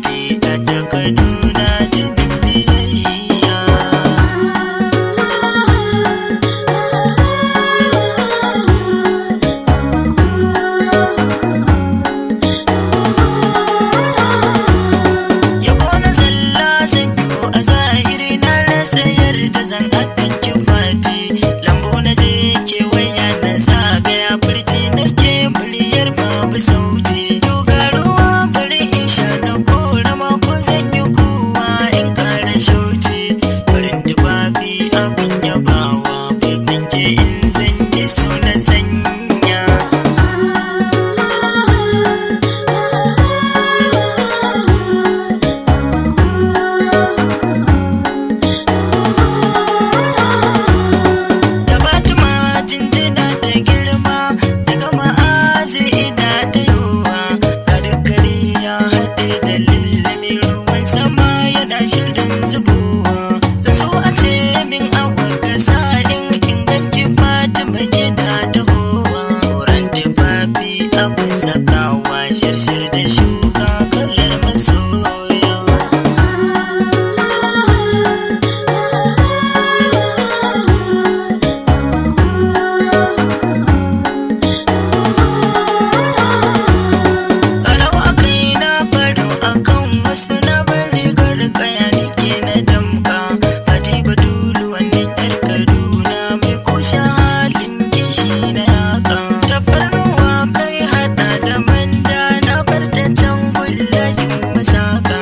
tufafi da ta Kaduna jinin biyayya. Yabo na zalla zan yi a zahiri, na rasa yarda zan akan kifati. Lambu na je kewaya na zagaya, furci nake muryar babu sauti. Dogaruwa bari in sha na korama, ko zan yi kowa in kara shauti. Farin tufafi abin yabawa, babban ke in zan yi so na sanya. Da Fatima jinjina ta girma, daga ma'azi ina ta yowa. Karkari ya haɗe da lullumi, ruwan sama yana shirin zubowa. Zan so a ce min abu sa'in in ganki Fatima kina tahowa. Koren tufafi abin sakawa, shirshir da shuka kalar masoya. Karau a kai na faro akan wasu, na bari garkaya nake na damka. Hadiba Tulu wannan yar Kaduna mai kushe halin kishi na yaka. Tafarnuwa kai hada da manda, na bar ta can gullayin masaka.